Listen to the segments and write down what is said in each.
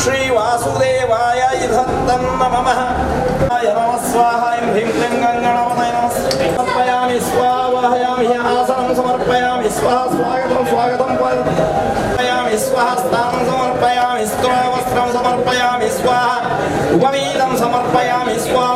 ಶ್ರೀ ವಾಸುದೇವಾಯ ಇದತ್ತಂ ನಮಃ ನಮಃ ಸ್ವಾಹ ಹ್ರೀಂ ಕ್ಲೀಂ ಗಂಗಣಪತಯ ನಮಃ ಸಮರ್ಪಯಾಮಿ ಸ್ವಾಹಯಾಮಿ ಆಸನಂ ಸಮರ್ಪಯಾಮಿ ಸ್ವಾಹ ಸ್ವಾಗತಂ ಸ್ವಾಗತಂ ಸಮರ್ಪಯಾಮಿ ಸ್ವಾಹ ಸ್ಥಾನಂ ಸಮರ್ಪಯಾಮಿ ವಸ್ತ್ರಂ ಸಮರ್ಪಯಾಮಿ ಸ್ವಾಹ ಉಪವೀತಂ ಸಮರ್ಪಯಾಮಿ ಸ್ವಾಹ.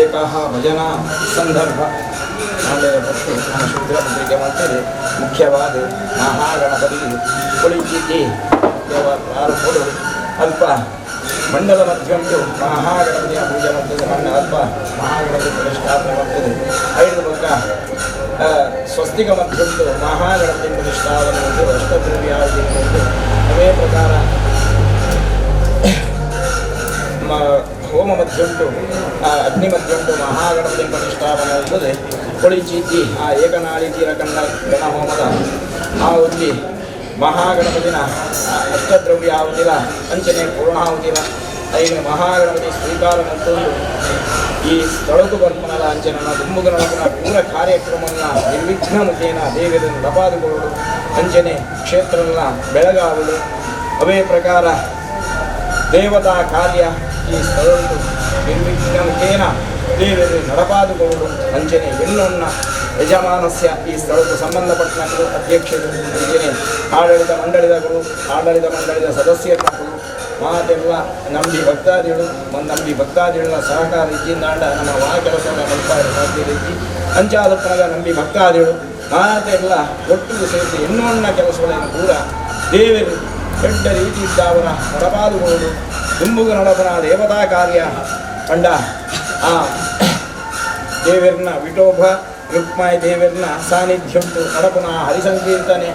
ಏಕಾಹ ಭಜನಾ ಸಂದರ್ಭ ನಾಳೆ ಹೊತ್ತು ನಮ್ಮ ಶುದ್ರ ಪತ್ರಿಕೆ ಮಾಡ್ತೇವೆ. ಮುಖ್ಯವಾದ ಮಹಾಗಣಪತಿ ಕುಳಿಚಿತಿ ದೇವ ಪ್ರಾರಂಭಗಳು ಅಲ್ಪ ಮಂಡಲ ಮಧ್ಯಂಟು ಮಹಾಗಣಪತಿಯ ಪೂಜೆ ಮಾಡ್ತದೆ. ಮಣ್ಣ ಅಲ್ಪ ಮಹಾಗಣಪತಿ ಪ್ರತಿಷ್ಠಾಪನೆ ಮಾಡ್ತದೆ. ಐದು ಪಕ್ಕ ಸ್ವಸ್ತಿಕ ಮಧ್ಯಂಟು ಮಹಾಗಣಪತಿ ಪ್ರತಿಷ್ಠಾಪನೆ ಉಂಟು. ಅಷ್ಟದ್ರವ್ಯ ಉಂಟು. ಅದೇ ಪ್ರಕಾರ ಹೋಮ ಮಧ್ಯಂಟು ಅಗ್ನಿ ಮಧ್ಯಂಟು ಮಹಾಗಣಪತಿ ಪ್ರತಿಷ್ಠಾಪನೆ ಇರ್ತದೆ. ಕೊಳಿಚೀತಿ ಆ ಏಕನಾಳಿ ತೀರಕಂಡ ಗಣಹೋಮದ ಆ ಒಂಜಿ ಮಹಾಗಣಪತಿನ ಅಷ್ಟದ್ರವ್ಯ ಆಹುತಿಲ ಅಂಚನೆ ಪೂರ್ಣಾಹುತಿಲ ಐನು ಮಹಾಗಣಪತಿ ಸ್ವೀಕಾರ ಮತ್ತೊಂದು ಈ ಸ್ಥಳಕ್ಕೂ ಬರ್ಪಣದ ಅಂಚನ ದುಂಬುಗಣಪನ ಪೂರ ಕಾರ್ಯಕ್ರಮನ್ನ ನಿರ್ವಿಘ್ನ ಮುಖೇನ ದೇವಿಯನ್ನು ಲಪಾದುಕೊಳ್ಳಲು ಅಂಚನೆ ಕ್ಷೇತ್ರನ ಬೆಳಗಾವಲು ಅವೇ ಪ್ರಕಾರ ದೇವತಾ ಕಾರ್ಯ ಈ ಸ್ಥಳವನ್ನು ನಿರ್ವಿಘ್ನ ಮುಖೇನ ದೇವರು ನಡಪಾದುಕೊಂಡು ಅಂಚನೆ ಎನ್ನೊನ್ನ ಯಜಮಾನಸ್ಯ ಈ ಸ್ಥಳಕ್ಕೆ ಸಂಬಂಧಪಟ್ಟನವರು ಅಧ್ಯಕ್ಷರು ಅಂಚನೆ ಆಡಳಿತ ಮಂಡಳಿದವರು ಆಡಳಿತ ಮಂಡಳಿದ ಸದಸ್ಯರು ಮಾತೆಲ್ಲ ನಂಬಿ ಭಕ್ತಾದಿಗಳು ನಂಬಿ ಭಕ್ತಾದಿಗಳ ಸಹಕಾರ ಇಜ್ಜಿಂದಾಂಡ ನಮ್ಮ ವಾ ಕೆಲಸ ಮಲ್ಪಾಡು ಸಾಧ್ಯ ಇಜ್ಜಿ ಅಂಚಾದಪ್ಪನಗ ನಂಬಿ ಭಕ್ತಾದಿಗಳು ಮಾತೆಲ್ಲ ಒಟ್ಟಿಗೆ ಸೇರಿಸಿ ಎನ್ನೊನ್ನ ಕೆಲಸಗಳನ್ನು ಪೂರ ದೇವರು ದೊಡ್ಡ ರೀತಿ ಇದ್ದವರ ನಡಪಾದುಕೊಂಡು ದುಂಬುಗ ನಡಪನ ದೇವತಾ ಕಾರ್ಯ ಕಂಡ ಆ ದೇವರನ್ನ ವಿಠೋಬ ರುಕ್ಮಾಯಿ ದೇವರನ್ನ ಸಾನ್ನಿಧ್ಯುಂಟು ನಡಪನ ಹರಿಸಂಕೀರ್ತನೆ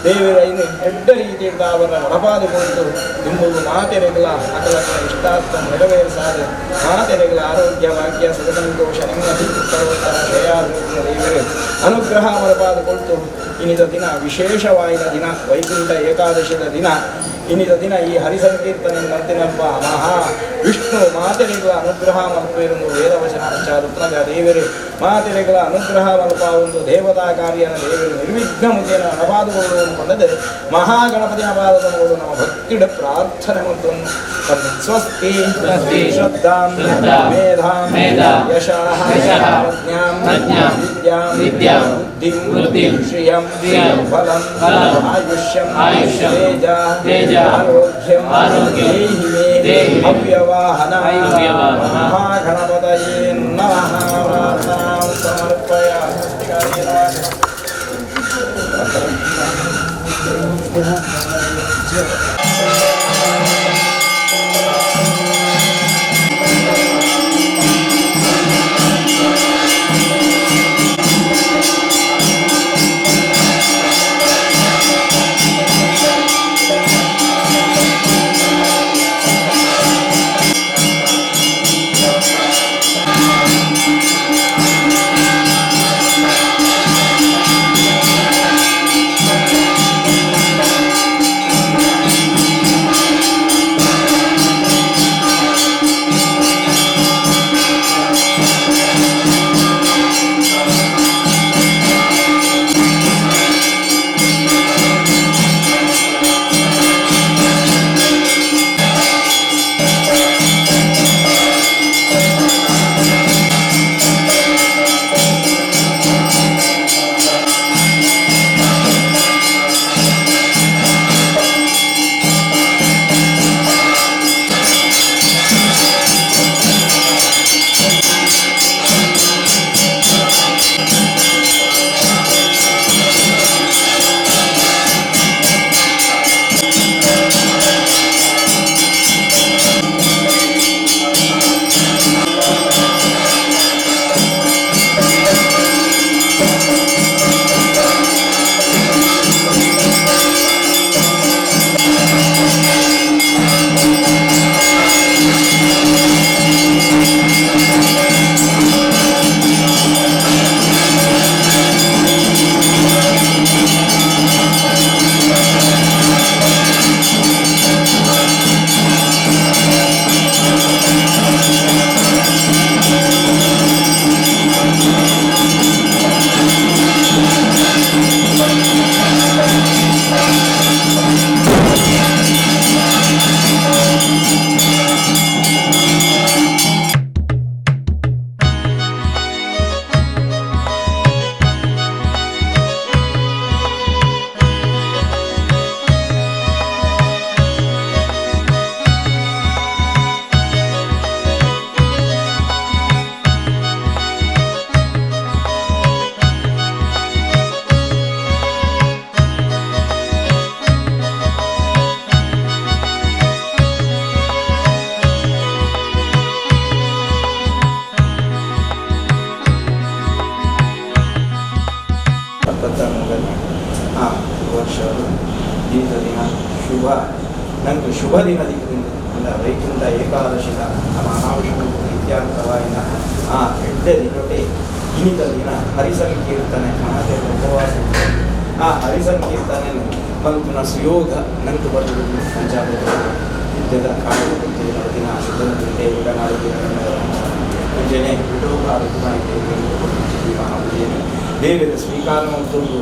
ದೇವರ ಇನ್ನು ಎಡ್ಡ ರೀತಿ ಅವರ ನಡಪಾದುಕೊಂಡು ದುಂಬುಗು ಮಾತೆರೆಗಳ ಅಕಲಕಲ ಇಷ್ಟಾರ್ಥ ನೆರವೇರಿಸಾದ ಮಾತೆರೆಗಳ ಆರೋಗ್ಯ ಭಾಗ್ಯ ಸುಖ ಸಂತೋಷ ನೆಮ್ಮದಿ ಉತ್ತರೋತ್ತರ ಶ್ರೇಯಾರೋಗ್ಯ ದೇವರು ಅನುಗ್ರಹ ಮರಪಾದುಕೊಳ್ತು. ಇನ್ನಿದ ದಿನ ವಿಶೇಷವಾದ ದಿನ ವೈಕುಂಠ ಏಕಾದಶಿದ ದಿನ. ಇನ್ನಿದ ದಿನ ಈ ಹರಿಸಂಕೀರ್ತನೆ ಮಂತಿನಪ್ಪ ಮಹಾ ವಿಷ್ಣು ಮಾತೆರಿಗಳ ಅನುಗ್ರಹ ಮಲ್ಪೇರೊಂದು ವೇದವಚನ ಅಂಚಾದುಪ್ಪುನಗ ದೇವರು ಮಾತೆರೆಗಳ ಅನುಗ್ರಹ ಮಲ್ಪ ಒಂದು ದೇವತಾ ಕಾರ್ಯನ ದೇವರು ನಿರ್ವಿಘ್ನ ಮುಖೇನ ನಪಾದುಕೊಳ್ಳುವುದು ಪಂಡದೆ ಮಹಾಗಣಪತಿಯ ಪಾದಗಳು ನಮ್ಮ ಭಕ್ತಿಡ ಪ್ರಾರ್ಥನೆ ಮತ್ತು ಸ್ವಸ್ತಿ ಸ್ವಸ್ತಿ ಶ್ರದ್ಧಾಂ ಶ್ರದ್ಧಾಂ ಮೇಧಾಂ ಮೇಧಾಂ ಯಶಃ ಯಶಃ ಪ್ರಜ್ಞಾಂ ಪ್ರಜ್ಞಾಂ ವಿದ್ಯಾಂ ವಿದ್ಯಾಂ ಬುದ್ಧಿಂ ಬುದ್ಧಿಂ ಶ್ರಿಯಂ ಶ್ರಿಯಂ ಬಲಂ ಬಲಂ ಆಯುಷ್ಯಂ ಆಯುಷ್ಯಂ ತೇಜ ತೇಜ ಆರೋಗ್ಯಂ ಆರೋಗ್ಯಂ ದೇಹಿ ಮೇ ದೇಹಿ ಮೇ ಹವ್ಯವಾಹನ ಹವ್ಯವಾಹನ ಮಹಾಗಣಪತಯೇ ನಮಃ. ಪ್ರಾರ್ಥನಾಂ ಸಮರ್ಪಯಾಮಿ. 73ನೇ ಆ ವರ್ಷಗಳು ಈ ದಿನ ಶುಭ ನಂಗೆ ಶುಭ ದಿನ ದಿಕ್ಕಿಂದ ಅಂದ ವೈಕುಂಠ ಏಕಾದಶಿದ ಮಹಾವಿಷ್ಣು ಪ್ರೀತ್ಯರ್ಥವಾಯಿನ ಆ ಎಡ್ಡೆ ದಿನೊಟೆ ಇನಿತ ದಿನ ಹರಿಸಂಕೀರ್ತನೆ ಮಹಾದೇವ ಉಪವಾಸ ಇತ್ತು. ಆ ಹರಿಸಂಕೀರ್ತನೆ ಮಲ್ಪುನ ಸುಯೋಗ ನಂಗೆ ಬರುವುದು ಪಂಚಾಬ್ ಇದ್ದದ ಕಾಡು ದಿನ ಶುದ್ಧ ಏಕನಾಡು ಮುಂಜಾನೆ ವಿಠೋಬ ರುಕ್ಮಾಯಿ ಮಹಾಪೂಜೆಯನ್ನು ದೇವರ ಸ್ವೀಕಾರ ಮತ್ತೊಂದು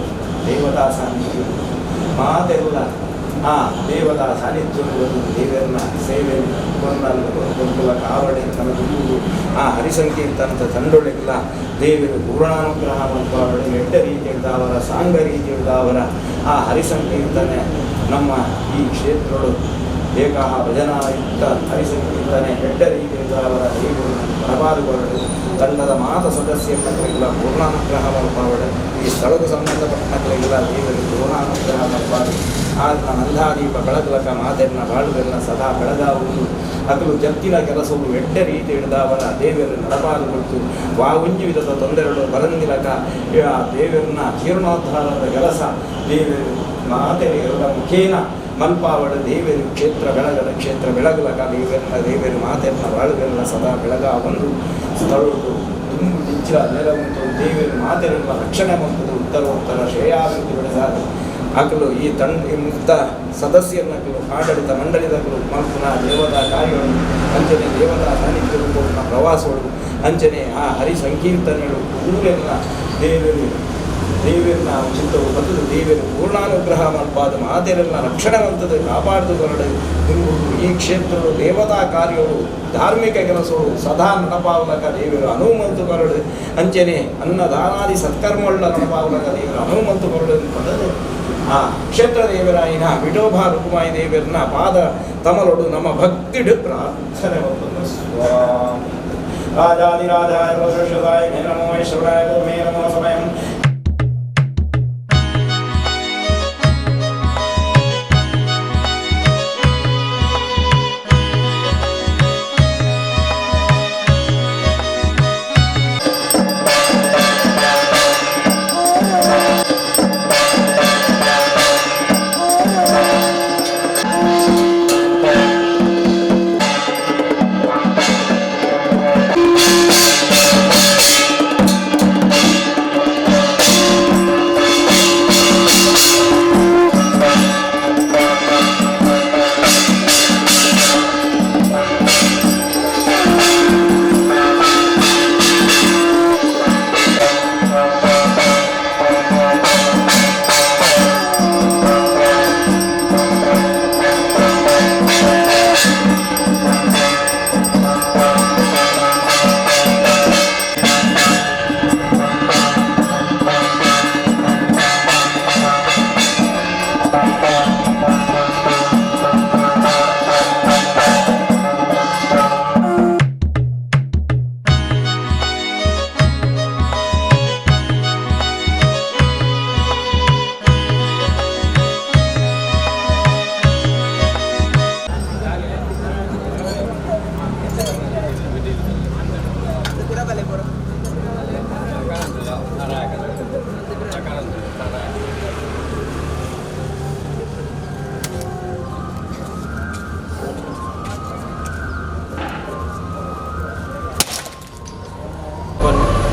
ದೇವತಾ ಸಾನ್ನಿಧ್ಯ ಮಾತೆಲ್ಲ ಆ ದೇವತಾ ಸಾನ್ನಿಧ್ಯ ದೇವರನ್ನ ಸೇವೆ ಕೊಂದಲ್ಲ ಕೊಂಕುಲ ಕಾವಡೆ ತನ್ನ ಆ ಹರಿಸಂಕೀರ್ತನದ ತಂಡೊಳೆಲ್ಲ ದೇವರು ಪೂರ್ಣಾನುಗ್ರಹ ಮಲ್ಪಾವಡೆ ಎಡ್ಡ ರೀತಿ ಅವರ ಸಾಂಗ ರೀತಿ ಅವರ ಆ ಹರಿಸಂಕೀರ್ತನೆ ನಮ್ಮ ಈ ಕ್ಷೇತ್ರಗಳು ಏಕಾಹ ಭಜನಾಯುಕ್ತ ಹರಿಸಂಕೀರ್ತನೆ ಎಡ್ಡ ರೀತಿ ಅವರ ದೇವರು ಬರಬಾರದು. ತಂಡದ ಮಾತ ಸದಸ್ಯರಿಗೆಲ್ಲ ಪೂರ್ಣಾನುಗ್ರಹ ಮಲ್ಪಾವಡೆ ಈ ಸ್ಥಳಕ್ಕೆ ಸಂಬಂಧಪಟ್ಟಕ್ಕೆಲ್ಲ ದೇವರು ಪೂರ್ಣಾನುಗ್ರಹ ಮಲ್ಪಾಡು ಆತನ ನಂದಾದೀಪ ಬೆಳಗಲಕ ಮಾತೆರ್ನ ಬಾಳುವೆಲ್ಲ ಸದಾ ಬೆಳಗಾವುದು ಅಗಲು ಜತ್ತಿನ ಕೆಲಸವು ಎಡ್ಡ ರೀತಿ ಹಿಡಿದವರ ದೇವರು ನಡಪಾದು ಕೊಡ್ತು ವಾ ಉಂಜಿ ವಿಧದ ತೊಂದರೆಗಳು ಬರಂದಿಲಕ ಆ ದೇವರನ್ನ ಜೀರ್ಣೋದ್ಧಾರದ ಕೆಲಸ ದೇವರು ಮಾತೆರೆಲ್ಲ ಮುಖೇನ ಮಲ್ಪಾವಡ ದೇವರು ಕ್ಷೇತ್ರ ಬೆಳಗದ ಕ್ಷೇತ್ರ ಬೆಳಗಲಕ ದೇವರನ್ನ ದೇವರು ಮಾತೆರ್ನ ಬಾಳುವೆಲ್ಲ ಸದಾ ಬೆಳಗ ಒಂದು ಸ್ಥಳವು ತುಂಬು ನಿಚ್ಚ ನೆಲವಂತು ದೇವರು ಮಾತೆರೆಲ್ಲ ರಕ್ಷಣೆ ಮಂತದ್ದು ಉತ್ತರ ಉತ್ತರ ಶ್ರೇಯಾಭಿವೃದ್ಧಿ ಬೆಳೆಸಾದ ಆಕಲು ಈ ತಂಡ ಮುಕ್ತ ಸದಸ್ಯರನ್ನಕಲು ಆಡಳಿತ ಮಂಡಳಿದಕಲು ಮಲ್ಪುನ ದೇವತಾ ಕಾರ್ಯಗಳು ಅಂಚನೆ ದೇವತಾ ಸಾನ್ನಿಧ್ಯರು ಪೋಪುನ ಪ್ರವಾಸಗಳು ಅಂಚನೆ ಆ ಹರಿ ಸಂಕೀರ್ತನೆಗಳು ಊರೆಲ್ಲ ದೇವರು ದೇವರನ್ನ ಚಿತ್ತವು ಬದುಕು ದೇವರು ಪೂರ್ಣಾನುಗ್ರಹ ಮಲ್ಪಾದ ಮಾತೆರೆಲ್ಲ ರಕ್ಷಣೆ ಮಂತದ್ದು ಕಾಪಾಡ್ದು ಬರಡು ಈ ಕ್ಷೇತ್ರವು ದೇವತಾ ಕಾರ್ಯಗಳು ಧಾರ್ಮಿಕ ಕೆಲಸಗಳು ಸದಾ ನಡಪಾವಲಕ ದೇವರು ಅನುಮಂತು ಬರಡು ಅಂಚನೆ ಅನ್ನದಾನಾದಿ ಸತ್ಕರ್ಮಗಳ ನಡಪಾವಲಕ ದೇವರು ಅನುಮಂತು ಬರಡು ಅಂತಂದ್ರೆ ಆ ಕ್ಷೇತ್ರ ದೇವರಾಯಿನ ವಿಠೋಬ ರುಕುಮಾಯಿ ದೇವರನ್ನ ಪಾದ ತಮಲೊಡು ನಮ್ಮ ಭಕ್ತಿಡು ಪ್ರಾರ್ಥನೆ ಮಲ್ಪುನ ಸ್ವಾಮಿ ರಾಜಾದಿರಾಜಾಯ ವಶುಷದಾಯ ಮೇ ನಮೋ ಈಶ್ವರಾಯ ಮೇ ನಮೋ ಸಮಯಂ.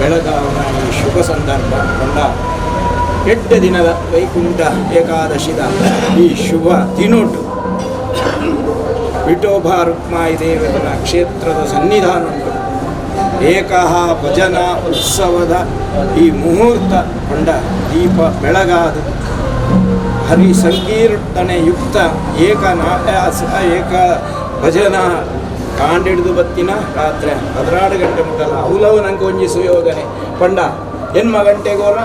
ಬೆಳಗಾವಿನ ಈ ಶುಭ ಸಂದರ್ಭ ಕೊಂಡ 8 ದಿನದ ವೈಕುಂಠ ಏಕಾದಶಿದ ಈ ಶುಭ ದಿನೋಟು ವಿಠೋಬ ರುಕ್ಮಾಯಿ ದೇವರ ಕ್ಷೇತ್ರದ ಸನ್ನಿಧಾನ ಉಂಟು. ಏಕಹ ಭಜನಾ ಉತ್ಸವದ ಈ ಮುಹೂರ್ತ ಕೊಂಡ ದೀಪ ಬೆಳಗಾದ ಹರಿ ಸಂಕೀರ್ತನೆ ಯುಕ್ತ ಏಕ ಭಜನಾ ಕಾಂಡಿಡ್ದು ಬತ್ತಿನ ರಾತ್ರಿ 12 ಗಂಟೆ ಮುಟ್ಟಲ್ಲ ಅವಲವು ನಂಗೆ ಒಂಜಿ ಸುಯೋಗನೆ ಪಂಡ ಎನ್ಮ ಗಂಟೆಗೋರ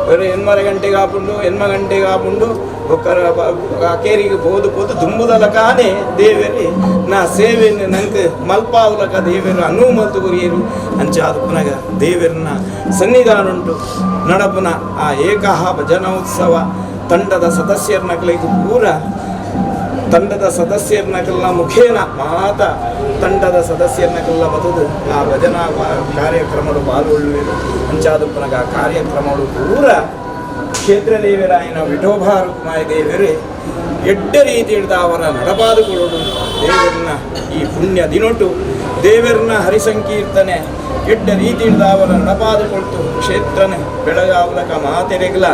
ಬೇರೆ ಎನ್ಮರ ಗಂಟೆಗೆ ಆಪುಂಡು ಎನ್ಮ ಗಂಟೆಗೆ ಆಪುಂಡು ಒಕ್ಕರ ಅಕೇರಿಗೆ ಪೋದು ಪೋದು ದುಂಬುದಲಕಾನೆ ದೇವರಿ ನಾ ಸೇವೆಯನ್ನು ನಂಗೆ ಮಲ್ಪಾವಲಕ ದೇವರು ಅನು ಮಲ್ತು ಗುರಿಯರು ಅಂಚ ಅದು ಪುನಗ ದೇವರನ್ನ ಸನ್ನಿಧಾನ ಉಂಟು ನಡಪುನ ಆ ಏಕಹ ಭಜನೋತ್ಸವ ತಂಡದ ಸದಸ್ಯರನ್ನಕಲಿಗೆ ಪೂರ ತಂಡದ ಸದಸ್ಯರನ್ನಕಲ್ಲ ಮುಖೇನ ಮಾತ ತಂಡದ ಸದಸ್ಯರನ್ನಕಲ್ಲ ಬತದು ಆ ಭಜನಾ ಕಾರ್ಯಕ್ರಮಗಳು ಪಾಲ್ಗೊಳ್ಳುವರು ಅಂಚಾದು ಪುನಗ ಆ ಕಾರ್ಯಕ್ರಮಗಳು ಪೂರ ಕ್ಷೇತ್ರ ದೇವರಾಯನ ವಿಠೋಬ ರುಕ್ಮಾಯಿ ದೇವರು ಎಡ್ಡ ರೀತಿ ಹಿಡ್ದ ಅವರ ನಡಪಾದುಕೊಳ್ಳೋದು ದೇವರನ್ನ ಈ ಪುಣ್ಯ ದಿನೊಟ್ಟು ದೇವರನ್ನ ಹರಿಸಂಕೀರ್ತನೆ ಎಡ್ಡ ರೀತಿ ಹಿಡ್ದ ಅವರ ನಡಪಾದುಕೊಳ್ತು ಕ್ಷೇತ್ರನ ಬೆಳಗಾವಲಕ ಮಾತೆರೆಗ್ಲ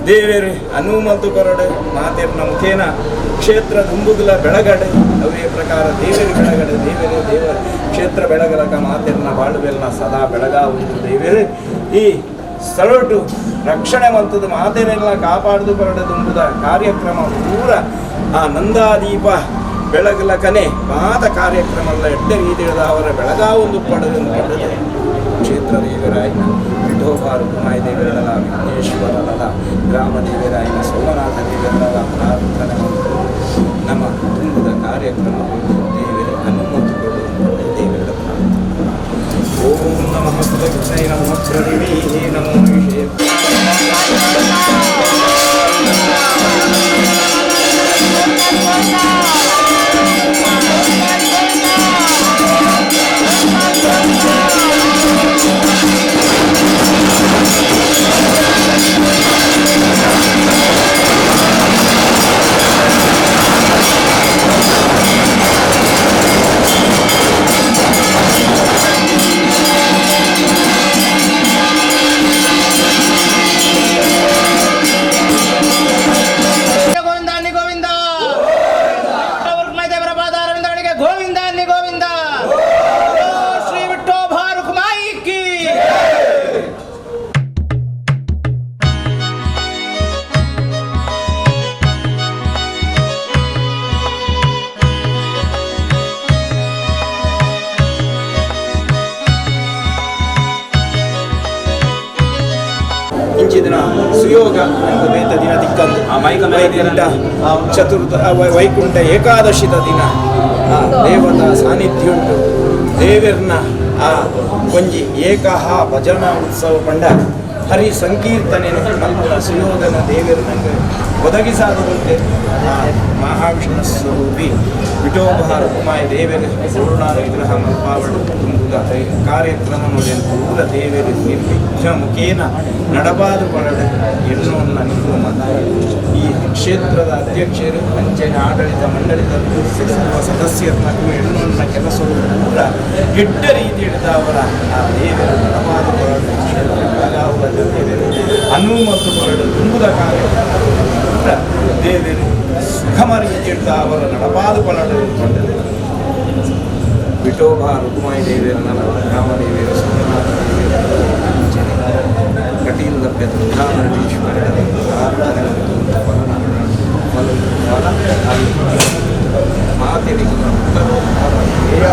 ದೇವರು ಅನುಮಂತು ಕೊರಡು ಮಾತೆರ್ನ ಮುಖೇನ ಕ್ಷೇತ್ರ ದುಂಬುಗುಲ ಬೆಳಗಡೆ ಅವೇ ಪ್ರಕಾರ ದೇವರು ಬೆಳಗಡೆ ದೇವರೇ ದೇವ ಕ್ಷೇತ್ರ ಬೆಳಗಲಕ ಮಾತೆರ್ನ ಬಾಳುವೆಲ್ನ ಸದಾ ಬೆಳಗಾವುದು ದೇವರು ಈ ಸ್ಥಳಟು ರಕ್ಷಣೆ ಮಂತದ್ದು ಮಾತೆರೆಲ್ಲ ಕಾಪಾಡ್ದು ಕೊರಡು ದುಂಬುದ ಕಾರ್ಯಕ್ರಮ ಪೂರ ಆ ನಂದಾದೀಪ ಬೆಳಗಲಕನೆ ಮಾತ ಕಾರ್ಯಕ್ರಮ ಎಲ್ಲ ಎಡ್ಡ ರೀತಿಯಿಂದ ಅವರ ಬೆಳಗಾವೊಂದು ಪಡೆದು ಪಡೆದು ಕ್ಷೇತ್ರ ದೇವರಾಯನ ವಿಠೋಬ ರುಕ್ಮಾಯಿ ದೇವರಲ್ಲ ವಿಘ್ನೇಶ್ವರರ ಗ್ರಾಮ ದೇವರಾಯನ ಸೋಮನಾಥ ದೇವರಲ್ಲ ಪ್ರಾರ್ಥನೆ ನಮ್ಮ ಕುಟುಂಬದ ಕಾರ್ಯಕ್ರಮ ದೇವರ ಅನುಮತಿಗಳು ದೇವರ ಪ್ರಾರ್ಥನೆ. ಓಂ ನಮಃ ಕೃಷ್ಣೈ ನಮಃ ಪ್ರತಿಮೀಹಿ ನಮೋ ವಿಷಯ. ಇಂಚಿದಿನ ಸುಯೋಗ ನಂಗೆ ಬೇತ ದಿನ ತಿಕ್ಕಂದು ವೈಕುಂಠ ಚತುರ್ಥ ವೈಕುಂಠ ಏಕಾದಶಿದ ದಿನ ಆ ದೇವತಾ ಸಾನ್ನಿಧ್ಯ ಉಂಟು. ದೇವೆರ್ನ ಆ ಒಂಜಿ ಏಕಹ ಭಜನಾ ಉತ್ಸವ ಪಂಡ ಹರಿ ಸಂಕೀರ್ತನೆ ಮಲ್ಪುನ ಸುಯೋಗನ ದೇವೆರ್ ನಂಗೆ ಒದಗಿಸಾದಂತೆ ಆ ಮಹಾವಿಷ್ಣು ಸ್ವರೂಪಿ ವಿಠೋಬ ರುಕ್ಮಾಯ ದೇವೆರ್ ಪೂರ್ಣಾನುಗ್ರಹ ಮಲ್ಪಾವಳು ತುಂಬುದ ಕಾರ್ಯಕ್ರಮ ಪೂರ ದೇವೆರ್ ನಿರ್ವಿಘ್ನ ಮುಖೇನ ನಡಬಾದು ಬರಡು ಎನ್ನುವನ್ನ ನಿಗಮ ಈ ಕ್ಷೇತ್ರದ ಅಧ್ಯಕ್ಷರು ಅಂಚನೆ ಆಡಳಿತ ಮಂಡಳಿದ ಸದಸ್ಯರನ್ನ ಎನ್ನುವನ್ನ ಕೆಲಸಗಳು ಪೂರ ಎಡ್ಡ ರೀತಿ ಹಿಡಿದ ಅವರ ಆ ದೇವರು ನಡಬಾದು ಬರಡು ಕ್ಷೇತ್ರ ದೇವರು ಅನುಮತು ಬರಡು ತುಂಬುದ ಕಾರ್ಯಕ್ರಮ ಪೂರ ದೇವರು ಸುಖಮ ರೀತಿ ಹಿಡಿದ ಅವರ ನಡಬಾದು ಬರಡು ವಿಠೋಬ ರುಕ್ಮಾಯಿ ದೇವಿಯರನ್ನ ರಾಮದೇವಿಯರ ಸೋಮನಾಥ ದೇವಿಯರ ಅಂಚನೆ ಕಟೀಲ್ ಲಭ್ಯ ದುರ್ಗಾಪರಮೇಶ್ವರರ ಪ್ರಾರ್ಥನೆ ಫಲ ಫಲ ಮಾತೆರಿಗೆ ಉತ್ತರೋತ್ತರ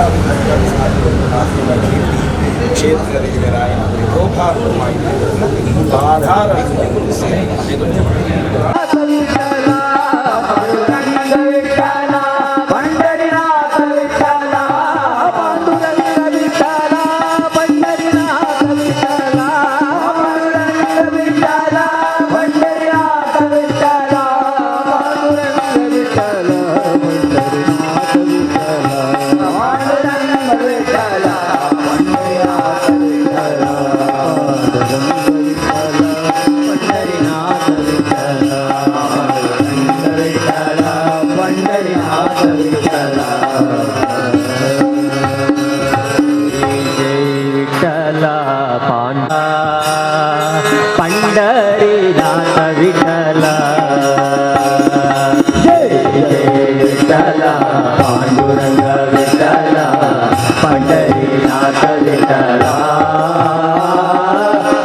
ಕ್ಷೇತ್ರ ದೇವರಾಯನ ವಿಠೋಬ ರುಕ್ಮಾಯಿ ದೇವರನ್ನ ಆಧಾರ. पंढरीनाथ विठ्ठला, पांडुरंग विठ्ठला, पंढरीनाथ विठ्ठला, पांडुरंग विठ्ठला, पंढरीनाथ विठ्ठला, पांडुरंग विठ्ठला, पंढरीनाथ विठ्ठला, पांडुरंग विठ्ठला, पंढरीनाथ विठ्ठला, पांडुरंग विठ्ठला, पंढरीनाथ विठ्ठला, पांडुरंग विठ्ठला, पंढरीनाथ विठ्ठला. जय विठ्ठला पांडा पंढरीनाथ विठ्ठला, जय जय विठ्ठला, पांडुरंग विठ्ठला, पंढरीनाथ विठ्ठला,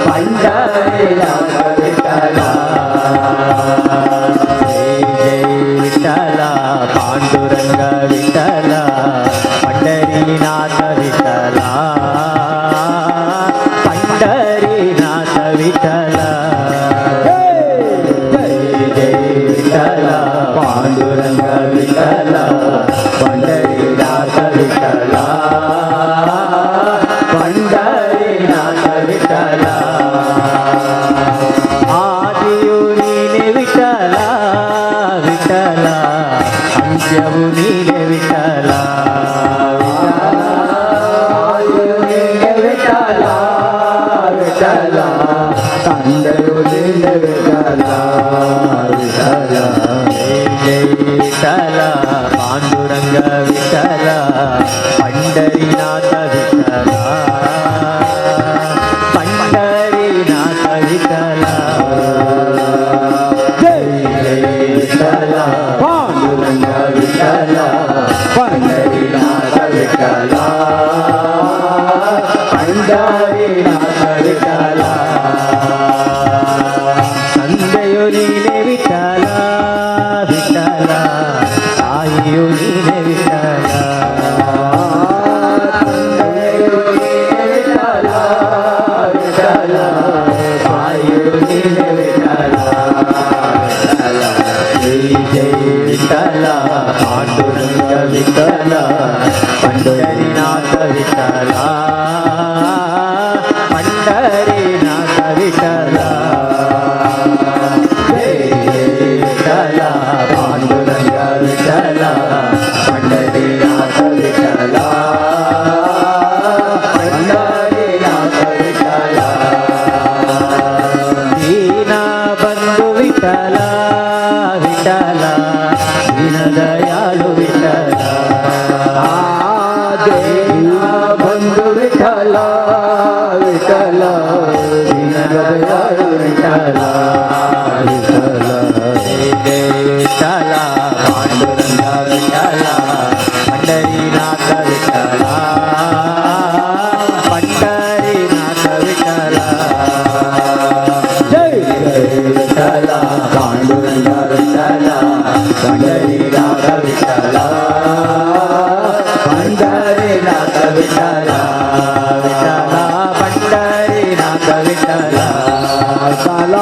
पंढरीनाथ विठ्ठला. जय जय विठ्ठला, पांडुरंग विठ्ठला, पंढरीनाथ विठ्ठला, पंढरीनाथ विठ्ठला. जय जय विठ्ठला, पांडुरंग विठ्ठला, पंढरीनाथ विठ्ठला, पंढरीनाथ विठ्ठला. आदियु ನೀನೆ ವಿಠಲ ವಿಠಲ, ಅಂತ್ಯವು ನೀನೆ ವಿಠಲ. ಆದಿಯು ನೀನೆ ವಿಠಲ ವಿಠಲ, ತಂದೆಯು ನೀನೆ ವಿಠಲ ವಿಠಲ. ಜಯ ಜಯ ವಿಠಲ, ಪಾಂಡುರಂಗ ವಿಠಲ, ಪಂಡರಿನಾಥ ವಿಠಲ, ಪಂಡರಿನಾಥ ವಿಠಲ. ಜಯ ಜಯ ವಿಠಲ, ಪಾಂಡುರಂಗ ವಿಠಲ, ಪಂಡರಿನಾಥ ವಿಠಲ, ಪಂಡರಿನಾಥ ವಿಠಲ. ತಂದೆಯು ನೀನೆ ವಿಠಲ ವಿಠಲ, ತಾಯಿಯು ನೀನೆ ವಿಠಲ. ತಂದೆಯು ನೀನೆ ವಿಠಲ ವಿಠಲ, ತಾಯಿಯು ನೀನೆ ವಿಠಲ ವಿಠಲ. ಜೈ ಜೈ ವಿಠಲ, ಪಾಂಡುರಂಗ ವಿಠಲ, ಪಂಡರಿನಾಥ ವಿಠಲ, ಪಂಡರಿನಾಥ ವಿಠಲ. ಜೈ ಜೈ ವಿಠಲ, ಪಾಂಡುರಂಗ ವಿಠಲ, ಪಂಡರಿನಾಥ ವಿಠಲ, ಪಂಡರಿನಾಥ ವಿಠಲ. ದೀನ ಬಂಧು ವಿಠಲ ವಿಠಲ, ದೀನ ದಯಾಳು ವಿಠಲ. ದೀನ ಬಂಧು ವಿಠಲ ವಿಠಲ, ದೀನ ದಯಾಳು ವಿಠಲ ವಿಠಲ. ಜಯ ಜಯ ವಿಠಲ, ಪಾಂಡುರಂಗ ವಿಠಲ, ಪಂಡರಿನಾಥ ವಿಠಲ, ಪಂಡರಿನಾಥ ವಿಠಲ. ಜಯ ಜಯ ವಿಠಲ, ಪಾಂಡುರಂಗ ವಿಠಲ, ಪಂಡರಿನಾಥ ವಿಠಲ, ಪಂಡರಿನಾಥ ವಿಠಲ ವಿಠಲ, ಪಂಡರಿನಾಥ ವಿಠಲ. ವಿಠಲ.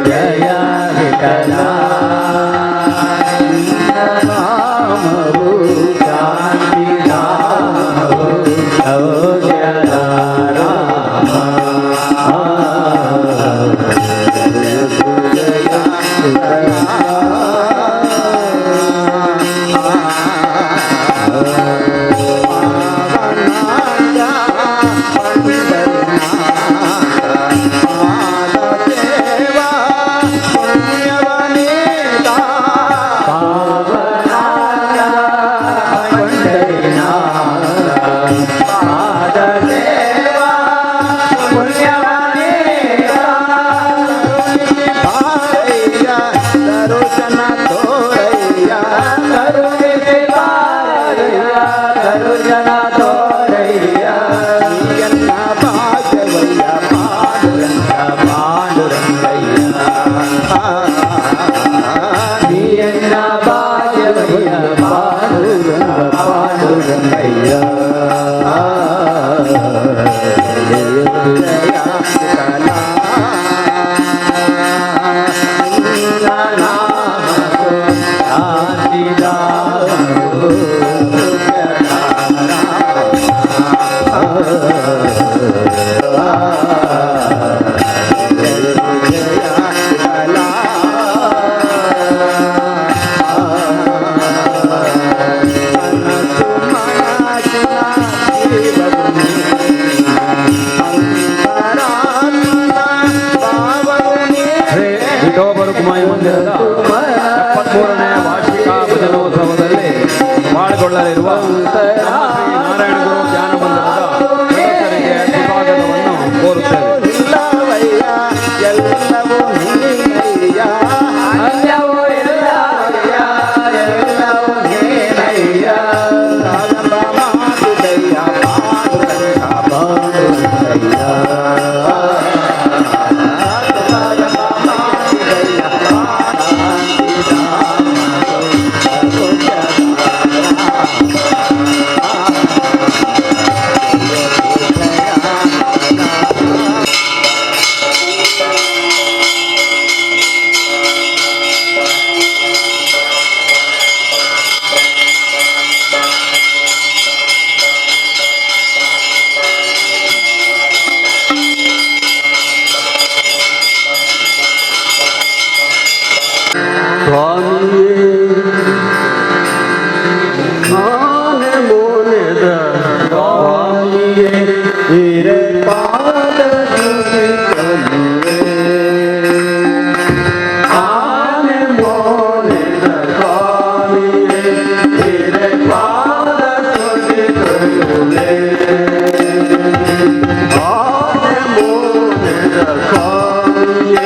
Jaya Vitala. ಎಲ್ಲವೂ ನೀನಯ್ಯ. ಅನ್ಯವು ಇಲ್ಲಯ್ಯ, ಎಲ್ಲವೂ ನೀನಯ್ಯ. ರಾಗಂಬ ಮಾತುದಯ್ಯ ಪಾಂಡುರಂಗ. ಪಾಂಡುರಂಗಯ್ಯ. ರಾಗಂಬ ಮಾತುದಯ್ಯ ಸ್ವಾಮಿಯೇ, ಆನೆ ಮೋನೆದ ಸ್ವಾಮಿಯೇ, ಹಿರೇ ಪಾದ ತುದಿತನುವೆ. ಆನೆ ಮೋನೆದ ಸ್ವಾಮಿಯೇ, ಹಿರೇ ಪಾದ ತುದಿತನುವೆ. ಆನೆ ಮೋನೆದ ಸ್ವಾಮಿಯೇ,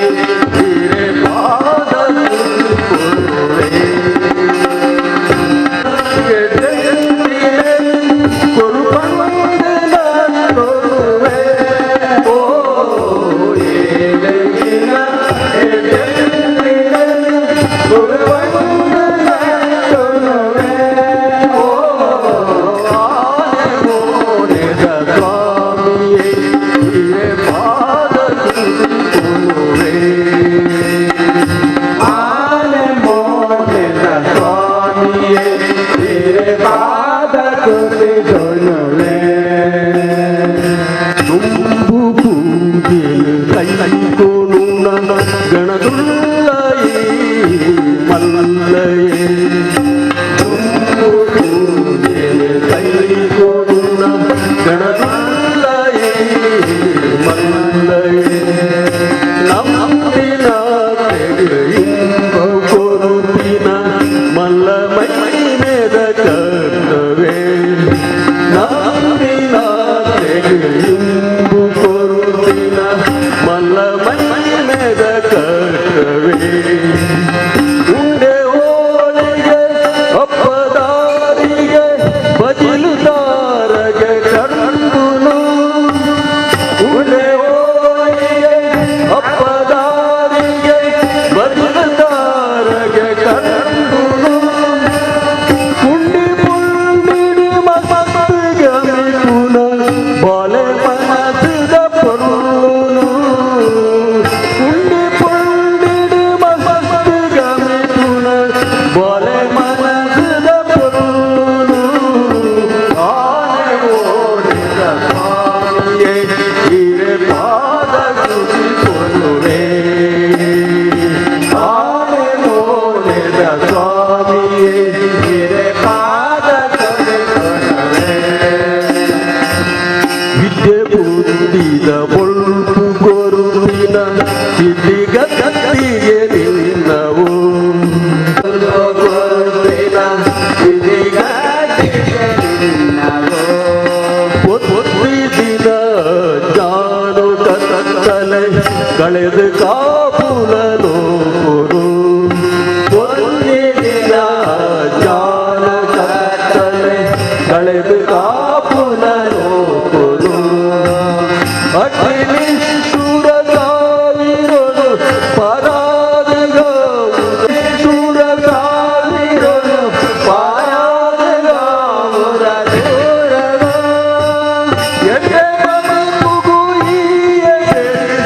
ಹಿರೇ ಪಾದ ತುದಿತನುವೆ. ಆನೆ ಮೋನೆದ ಸ್ವಾಮಿಯೇ, ಹಿರೇ ಪಾದ ತುದಿದೊನುವೆ. ತುಂಬು ಪೂಜೆಲು ಕೈಕೊನು ಗಣದುಳ್ಳಯೇ ಮಲ್ಲಯೇ. ತುಂಬು ಪೂಜೆಲು ಕೈಕೊನು ಗಣದುಳ್ಳಯೇ ಮಲ್ಲಯೇ. ನಂಬಿನ ಇಂಬ ಕೊರುತಿನ ಮಲ್ಲ ಮೈಮೇದ ಕರ್ತವೇ. ನಂಬಿನ ಇಂಬು ಕೊರುತಿನ ಮಲ್ಲ ಮೈಮೇದ ಕರ್ತವೇ. ಉಂಡೆ ಓಲೆಗೆ ಅಪ್ಪದಾರಿಗೆ ಬದಿಲುದಾರಗೆ ಕರ್ಪುನು. ಉಂಡೆ ಓಲೆಗೆ ಅಪ್ಪದಾರಿಗೆ ಬದಿಲುದಾರಗೆ ಕರ್ಪುನು. ಕುಂಡಿ ಪುಂಡಿಡಿ ಮಸ್ತಿಗಮಿಪುನ ಬಾಲೆ ಮನದ ಪೊರುನು. ಕುಂಡಿ ಪುಂಡಿಡಿ ಮಸ್ತಿಗಮಿಪುನ ಬಾಲೆ ಮನದ ಪೊರುನು. ಆನೆ ಓಡಿದ ಸ್ವಾಮಿಯೇ, ಹಿರೇ ಪಾದ ತುದಿಕೊನುವೆ. ಆನೆ ಓಡಿದ ಸ್ವಾಮಿಯೇ, ಹಿರೇ ಪಾದ ತುದಿಕೊನುವೆ. ವಿದ್ಯೆ ಬುದ್ಧಿದ ಬೊಳ್ಪು ಕೊರುವಿನ ಸಿದ್ಧಿಗತಿಗೆ ನಿನ್ನವು. ಕೊರುವಿನ ಸಿದ್ಧಿಗತಿಗೆ ನಿನ್ನವೋ. ಒತ್ತಿದಿನ ಜಾನು ಕತ್ತಲೆ ಕಳೆದು ಕಾಪುಲನು ಕೊರು. ಒತ್ತಿದಿನ ಜಾನು ಕತ್ತಲೆ ಕಳೆದು ಕಾಪುಲನು ಕೊರು. ಅಟ್ಟಿಲಿ ಸುರಗಾವಿರೊಡು ಪರಾದಗಾವು. ಸುರಗಾವಿರೊಡು ಪರಾದಗಾವುರ ದೂರವ. ಎಡ್ಡೆ ಮಮುಗು ಈಯೆ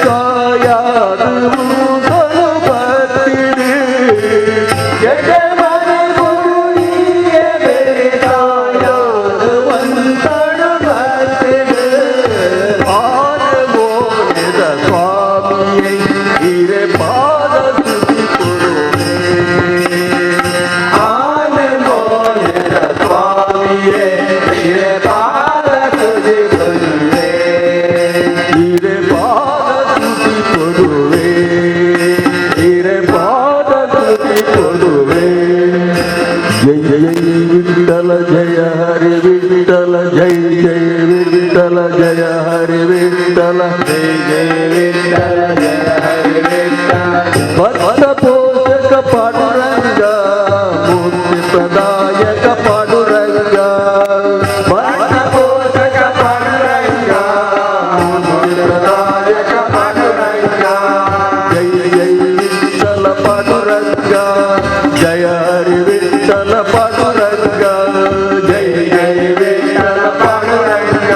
ಸಾಯಾದು ಮೂಸಲು ಬರ್ತಿದೆ. ಎಡ್ಡೆ ಮನಗು ಈಯೆ ಸಾಯಾದು ಒಂತಡು ಬರ್ತಿದೆ. ಆನೆ ಮೋನೆದ ಸ್ವಾಮಿಯೇ, ಹಿರೇ ಪಾದ ತುದಿಕೊಡುವೆ. ಆನೆ ಮೋನೆದ ಸ್ವಾಮಿಯೇ, ಹಿರೇ ಪಾದ ತುದಿಕೊಡುವೆ. ಹಿರೇ ಪಾದ ತುದಿಕೊಡುವೆ. ಹಿರೇ ಪಾದ ತುದಿಕೊಡುವೆ. ಜಯ ಜಯ ವಿಠಲ ಜಯ ಹರಿ ವಿಠಲ ಜಯ ಜಯ ವಿಠಲ ಜಯ ಹರಿ ವಿಠಲ ಜಯ ಜಯ ವಿಠಲ ಜಯ ಹರಿ Panduranga, ಮುಕ್ತಿ ಪ್ರದಾಯಕ ಪಾಂಡುರಂಗ, ಭಕ್ತ ಪೋಷಕ ಪಾಂಡುರಂಗ, ಮುಕ್ತಿ ಪ್ರದಾಯಕ ಪಾಂಡುರಂಗ, ಜಯ ಜಯ ವಿಠಲ ಪಾಂಡುರಂಗ, ಜಯ ಹರಿ ವಿಠಲ ಪಾಂಡುರಂಗ, ಜಯ ಜಯ ವಿಠಲ ಪಾಂಡುರಂಗ,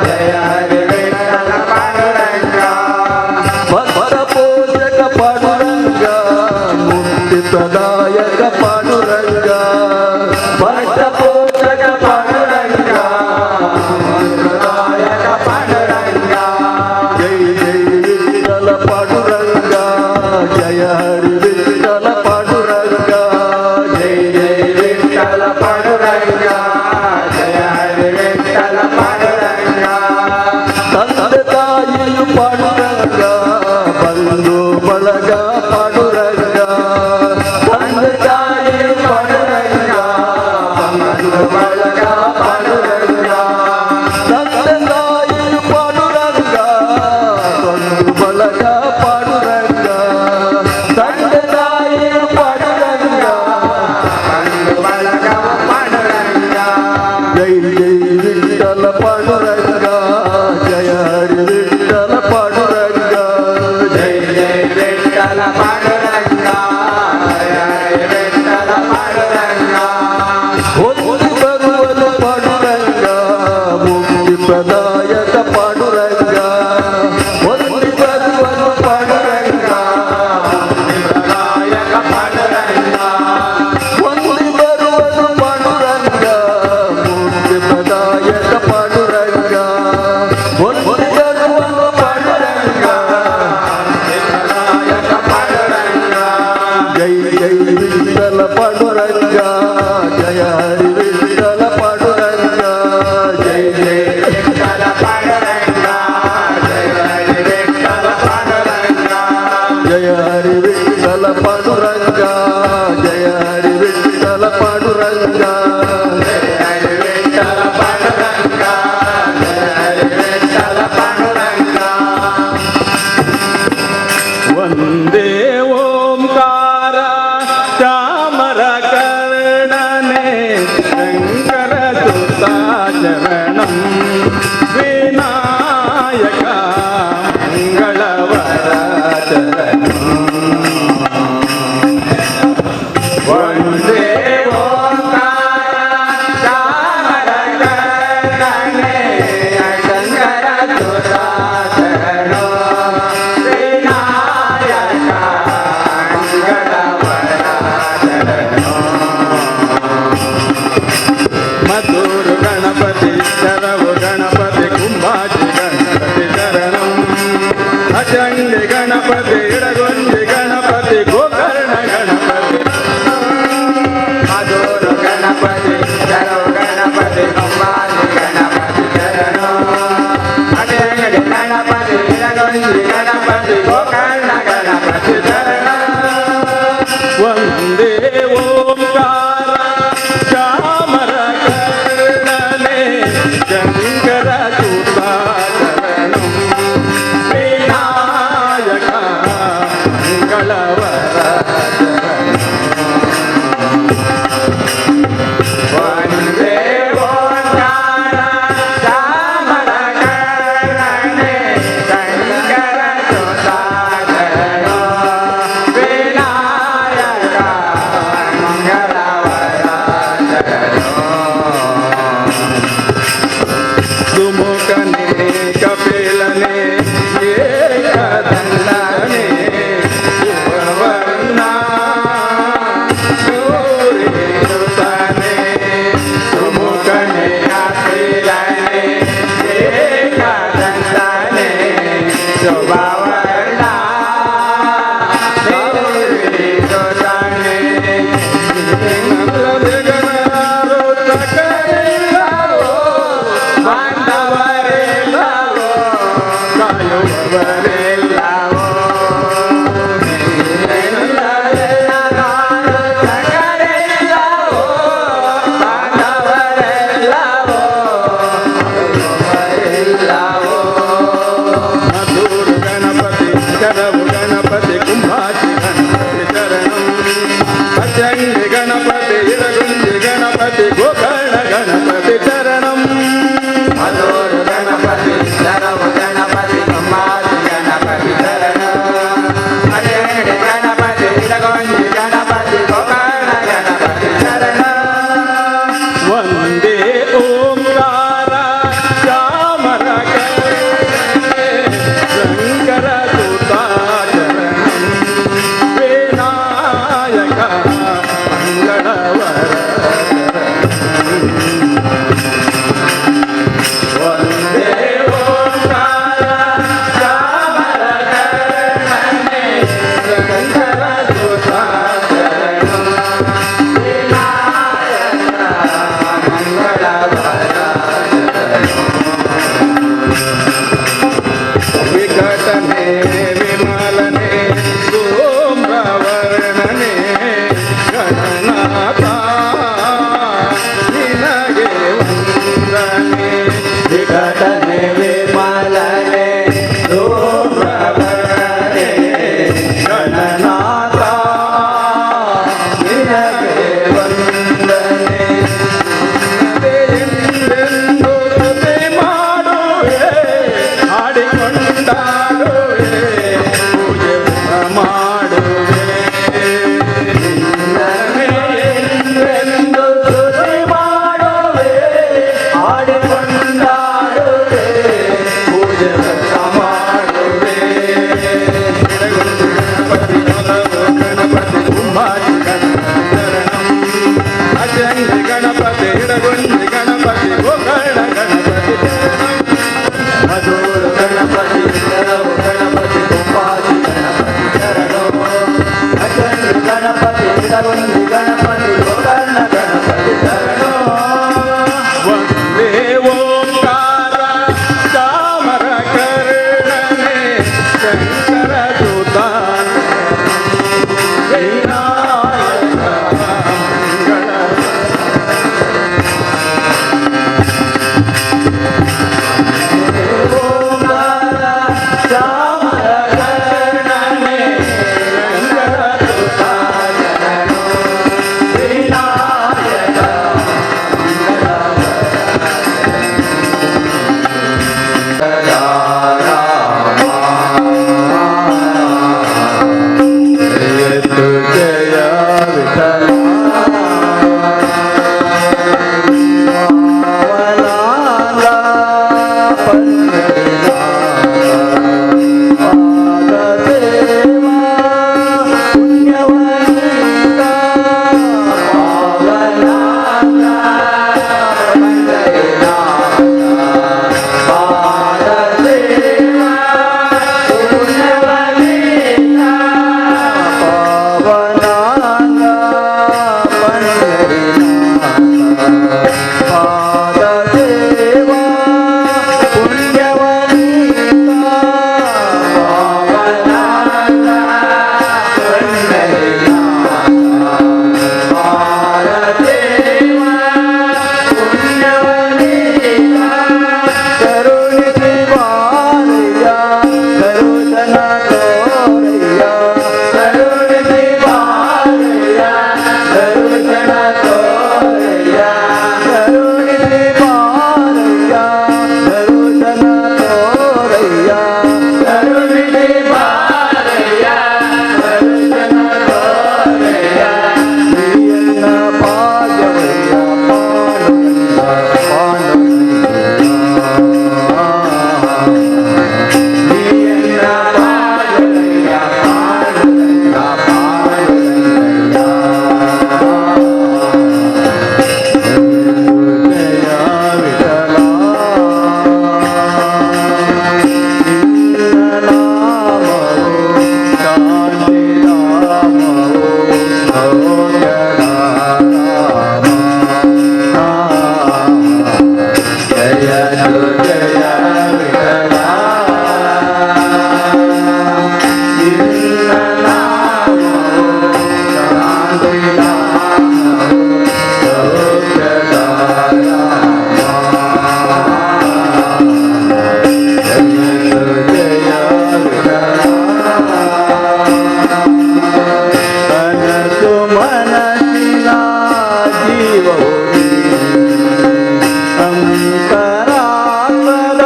ಜಯ ಹರಿ ವಿಠಲ ಪಾಂಡುರಂಗ, ಭಕ್ತ ಪೋಷಕ ಪಾಂಡುರಂಗ, ಮುಕ್ತಿ ಪ್ರದಾಯಕ ಪಾಂಡುರಂಗ, ಭಕ್ತ ಪೋಷಕ ಪಾಂಡುರಂಗ, ಮುಕ್ತಿ ಪ್ರದಾಯಕ ಪಾಂಡುರಂಗ, ಜಯ ಜಯ ವಿಠಲ ಪಾಂಡುರಂಗ, ಜಯ ಹರಿ ವಿಠಲ ಪಾಂಡುರಂಗ, ಜಯ ಜಯ ವಿಠಲ ಪಾಂಡುರಂಗ, ಜಯ ಹರಿ ವಿಠಲ ಪಾಂಡುರಂಗ, ತಂದೆ ತಾಯಿಯು ಪಾಂಡುರಂಗ, ಬಂಧು ಬಳಗ ಪಾಂಡುರಂಗ, ತಂದೆ ತಾಯಿಯು ಪಾಂಡುರಂಗ, ಬಂಧು ಬಳಗ ಪಾಂಡುರಂಗ, ತಂದೆ ತಾಯಿಯು ಪಾಂಡುರಂಗ, ಬಂಧು ಬಳಗ ಪಾಂಡುರಂಗ, ತಂದೆ ತಾಯಿಯು ಪಾಂಡುರಂಗ, ಬಂಧು ಬಳಗ ಪಾಂಡುರಂಗ, ಜೈ ಜೈ ವಿಠಲ ಪಾಂಡುರಂಗ, ಜಯ ಹರಿ ವಿಠಲ ಪಾಂಡುರಂಗ, ಜೈ ಜೈ ವಿಠಲ ಪಾಂಡುರಂಗ, ಜಯ ಹರಿ ವಿಠಲ ಪಾಂಡುರಂಗ, ಹೊಂದಿ ಬರುವನು ಪಾಂಡುರಂಗ, ಮುಕ್ತಿ ಪ್ರದಾಯಕ ಪಾಂಡುರಂಗ, ಹೊಂದಿ ಬರುವನು ಪಾಂಡುರಂಗ, ಮುಕ್ತಿ ಪ್ರದಾಯಕ ಪಾಂಡುರಂಗ, ಹೊಂದಿ ಬರುವನು ಪಾಂಡುರಂಗ, ಮುಕ್ತಿ ಪ್ರದಾಯಕ ಪಾಂಡುರಂಗ, ಹೊಂದಿ ಬರುವನು ಪಾಂಡುರಂಗ, ಮುಕ್ತಿ ಪ್ರದಾಯಕ ಪಾಂಡುರಂಗ, ಜೈ ಜೈ ವಿಠಲ ಪಾಂಡುರಂಗ, ಜಯ ಹರಿ ವಿಠಲ ಪಾಂಡುರಂಗ, ಜೈ ಜೈ ವಿಠಲ ಪಾಂಡುರಂಗ, ಜಯ ಹರಿ ವಿಠಲ ಪಾಂಡುರಂಗ, ಜಯ ಹರಿ ವಿಠಲ ಪಾಂಡುರಂಗ, ಜಯ ಹರಿ ವಿಠಲ ಪಾಂಡುರಂಗ, ಜಯ ಹರಿ ವಿಠಲ ಪಾಂಡುರಂಗ, ಜಯ ಹರಿ ವಿಠಲ ಪಾಂಡುರಂಗ. ವಂದೇ ಓಂಕಾರ ಚಾಮರ ಕರ್ಣನೆ ಶಂಕರ ಸುತಾಚರಣಂ ವಿನಾಯಕ ಮಂಗಳವರ ಚರಣಂ. ವಂದೇ ಓಂಕಾರ ಚಾಮರ ಕರ್ಣನೆ ಶಂಕರ ಸುತಾಚರಣಂ ವಿನಾಯಕ ಮಧುರ ಗಣಪತಿ ಶರವು ಗಣಪತಿ ಕುಂಭಾಜಿ ಗಣಪತಿ ಶರಣಂ, ಅಚಂಡಿ ಗಣಪತಿ ಇಡಗುಂಜಿ ಗಣಪತಿ ಗೋಕರ್ಣ ಗಣಪತಿ, ಮಧುರ ಗಣಪತಿ ಶರವು ಗಣಪತಿ ಕುಂಭಾಜಿ ಗಣಪತಿ ಶರಣಂ, ಅಚಂಡಿ ಗಣಪತಿ ಇಡಗುಂಜಿ ಗಣಪತಿ ಗೋಕರ್ಣ ಗಣಪತಿ ಶರಣಂ. ವಂದೇ ಓಂಕಾರ ಚಾಮರ ಕರ್ಣನೆ ಶಂಕರ ಸುತಾಚರಣಂ ವಿನಾಯಕ ಮಂಗಳವರ ವಂದೇ ಓಂಕಾರ ಚಾಮರ ಕರ್ಣನೆ ಶಂಕರ ಸುತಾಚರಣಂ ವಿನಾಯಕ ಮಂಗಳವರ ಸುಮುಖನೆ ಕಪಿಲನೆ ಏಕದಂಡನೆ ಶಿವವರ್ಣ ಸೂರ್ಯಸುತನೆ, ಸುಮುಖನೆ ಕಪಿಲನೆ ಏಕದಂಡನೆ ಶುಭವರ್ಣ ಸೂರ್ಯಸುತನೆ, ಬಾಂಧವರೆಲ್ಲವೋ ಕಾಯುವವರೆಲ್ಲವೋ, ಬಾಂಧವರೆಲ್ಲವೋ ಮಧುರ ಗಣಪತಿ ಶರವು ಗಣಪತಿ ಕುಂಭಾಜಿ ಗಣಪತಿ ಶರಣಂ, ನಿನ್ನ ನಾಮವು ಶಾಂತಿಧಾಮವು ಸೌಖ್ಯದಾರಾಮ. ಜಯ ಜಯ ವಿಠಲ. ಕನಸು ಮನಸ್ಸಿನ ಜೀವವು ಅಂತರಾತ್ಮದ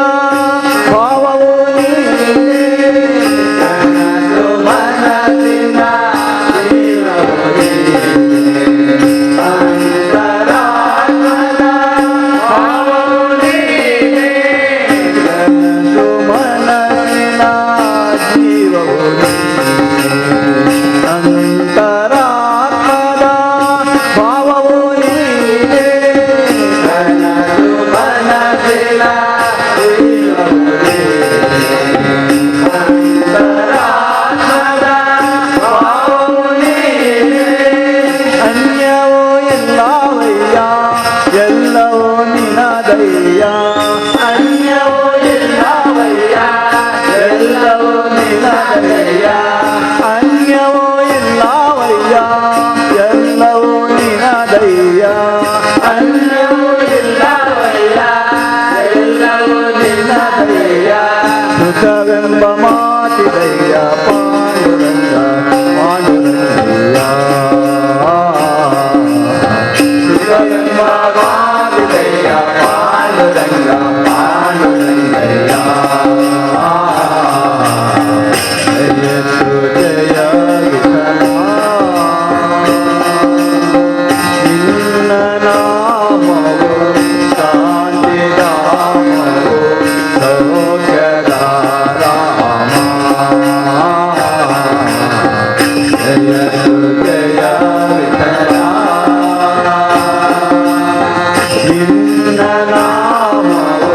ಭಾವವು ನೀನೇ. ಕನಸು ಮನಸ್ಸಿನ ಜೀವವು ನೀನೇ. ಅಂತರಾತ್ಮದ ಭಾವವು ನೀನೇ. ಕನಸು ಮನಸ್ಸಿನ ಜೀವವು ನೀನೇ. ಅಂತರಾತ್ಮದ ಭಾವವು ನೀನೇ. ಕನಸು ಮನಸ್ಸಿನ ಜೀವವು ನೀನೇ. ಅಂತರಾತ್ಮದ ಭಾವವು ನೀನೇ. ಅನ್ಯವೋ ಇಲ್ಲವಯ್ಯ, ಎಲ್ಲವೂ ನಿನದಯ್ಯ. ಅನ್ಯವೋ ಇಲ್ಲವಯ್ಯ, ಎಲ್ಲವೂ ನಿನದಯ್ಯ. ಅನ್ಯವೋ ಇಲ್ಲವಯ್ಯ, ಎಲ್ಲವೂ ನಿನದಯ್ಯ. ಅನ್ಯವೋ ಇಲ್ಲವಯ್ಯ, ಎಲ್ಲವೂ ನಿನದಯ್ಯ. ಸುಖವೆಂಬ ಮಾತಿದಯ್ಯ ಪಾಂಡುರಂಗ ಪಾಂಡುರಂಗಯ್ಯ. ಸುಖವೆಂಬ ಮಾತಿದಯ್ಯ ಪಾಂಡುರಂಗ ಪಾಂಡುರಂಗಯ್ಯ. ಜಯತು ಜಯ ವಿಠಲ. ನಿನ್ನ ನಾಮವು ಶಾಂತಿಧಾಮವು ಸೌಖ್ಯದಾರಾಮ. ಜಯತು ಜಯ ವಿಠಲ. ನಿನ್ನ ನಾಮವು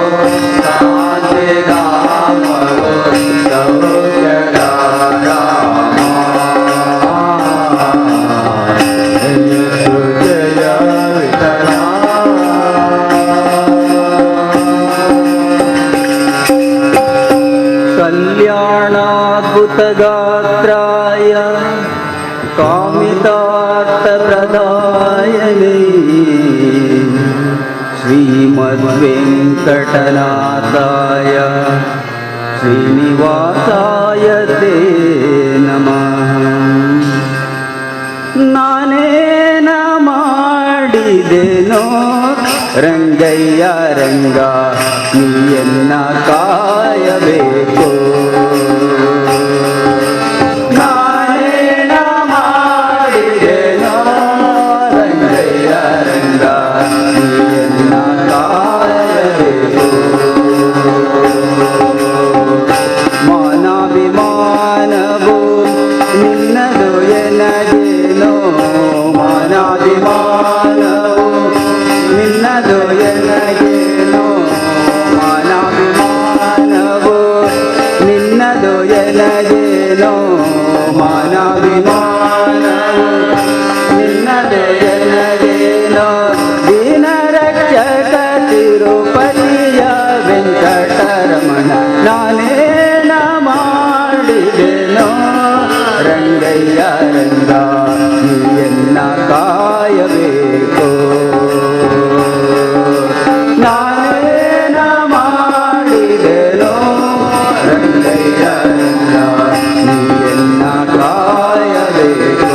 ಶಾಂತಿಧಾಮವು ಸೌಖ್ಯದಾರಾಮ. ಜಯತು ಜಯ ವಿಠಲ. ಕಲ್ಯಾಣಾದ್ಭುತಗಾತ್ರಾಯ ಕಾಮಿತಾರ್ಥಪ್ರದಾಯನೆ ಶ್ರೀಮದ್ವೆಂಕಟನಾಥಾಯ ಶ್ರೀನಿವಾಸಾಯ ತೇ ನಮಃ. ನಾನೇನ ಮಾಡಿದೆನೋ ರಂಗಯ್ಯ ರಂಗ, ನೀಯನ್ನ ಕಾಯಬೇಕು. ನಾನೇನ ಮಾಡಿದೆನೋ ರಂಗಯ್ಯ ರಂಗ, ನೀಯನ್ನ ಕಾಯಬೇಕು. ಮಾನಾಭಿಮಾನವು ನಿನ್ನದು ಎನಗೇನೋ, ಮಾನಾಭಿಮಾನವು ನಿನ್ನದು ಎನಗೇನೋ, ಮಾನಾಭಿಮಾನವು ನಿನ್ನದು ಎನಗೇನೋ, ಮಾನಾಭಿಮಾನವು ನಿನ್ನದು ಎನಗೇನೋ. ದೀನರಕ್ಷಕ ತಿರುಪತಿಯ ವೆಂಕಟರಮಣ, ನಾನೇನ ಮಾಡಿದೆನೋ ರಂಗಯ್ಯ ರಂಗ, ನೀಯನ್ನ ಕಾಯಬೇಕು. ನಾನೇನ ಮಾಡಿದೆನೋ ರಂಗಯ್ಯ ರಂಗ, ನೀಯನ್ನ ಕಾಯಬೇಕು.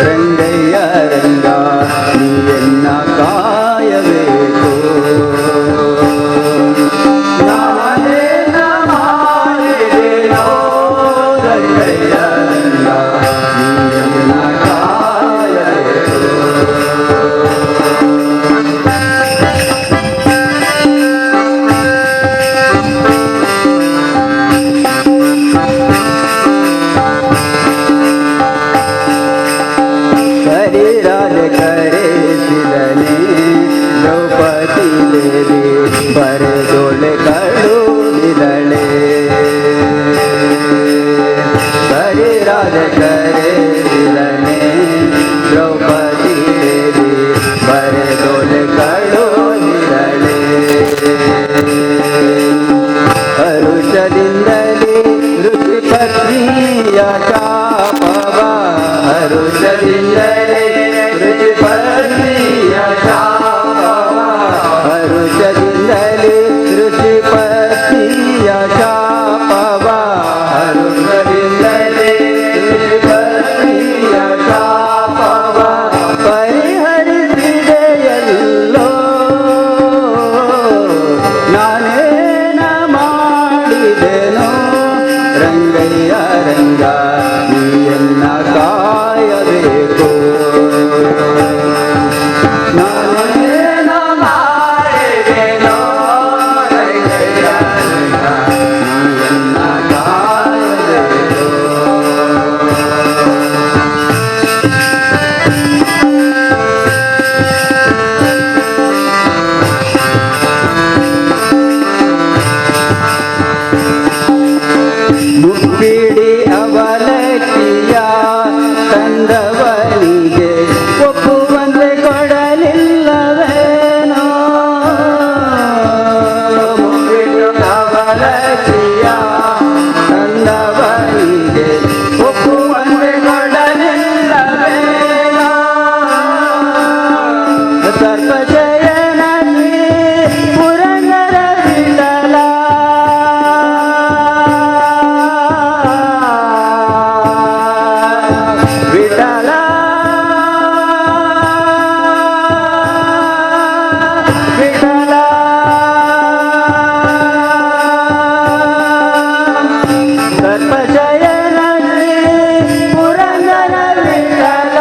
Rangayya ರಂಗ ನೀ ಎನ್ನ ಕಾಯಬೇಕು. ನಾನೇನ ಮಾಡಿದೆನೋ ರಂಗಯ್ಯ ರಂಗ ನೀ ಎನ್ನ ಕಾಯಬೇಕು. ಕರಿರಾಜ ಕರೆಸಿದನೆ ದ್ರೌಪದಿ ದೇವಿ ಬರೆದೊಳೆ ಕಳುಹಿದಳೆ. ಕರಿರಾಜ ಕರೆಸಿದನೆ ದ್ರೌಪದಿ ದೇವಿ ಬರೆದೊಳೆ ಕಳುಹಿದಳೆ. ಹರುಷದಿಂದಲೇ ಋಷಿ ಪತ್ನಿಯ ಶಾಪವ, ಹರುಷದಿಂದಲೇ ಋಷಿ ಪತ್ನಿಯ ಶಾಪವ, ಹರುಷದಿಂದಲೇ ಋಷಿ ಪತ್ನಿಯ ಶಾಪವ, ಹರುಷದಿಂದಲೇ ಋಷಿ ಪತ್ನಿಯ ಶಾಪವ ಪರಿಹರಿಸಿದೆಯಲ್ಲೋ. ನಾನೇನ ಮಾಡಿದೆನೋ ರಂಗಯ್ಯ ರಂಗ ನೀ ಎನ್ನ ಕಾಯಬೇಕು. ನಾನೇನ ಮಾಡಿದೆನೋ ರಂಗಯ್ಯ ರಂಗ ನೀ ಎನ್ನ ಕಾಯಬೇಕು. ಮುಪ್ಪಿಡಿ ಅವಲಕ್ಕಿಯ ತಂದವನಿಗೆ ಒಪ್ಪುವಂತೆ ಕೊಡಲಿಲ್ಲವೇನೋ. ಮುಪ್ಪಿಡಿ ಅವಲಕ್ಕಿಯ ತಂದವನಿಗೆ ಒಪ್ಪುವಂತೆ ಕೊಡಲಿಲ್ಲವೇನೋ. ಸರ್ಪಶಯನಲ್ಲಿ ಪುರಂದರ ವಿಠಲ, ವಿಠಲ ವಿಠಲ ಸರ್ಪಶಯನಲ್ಲಿ ಪುರಂದರ ವಿಠಲ,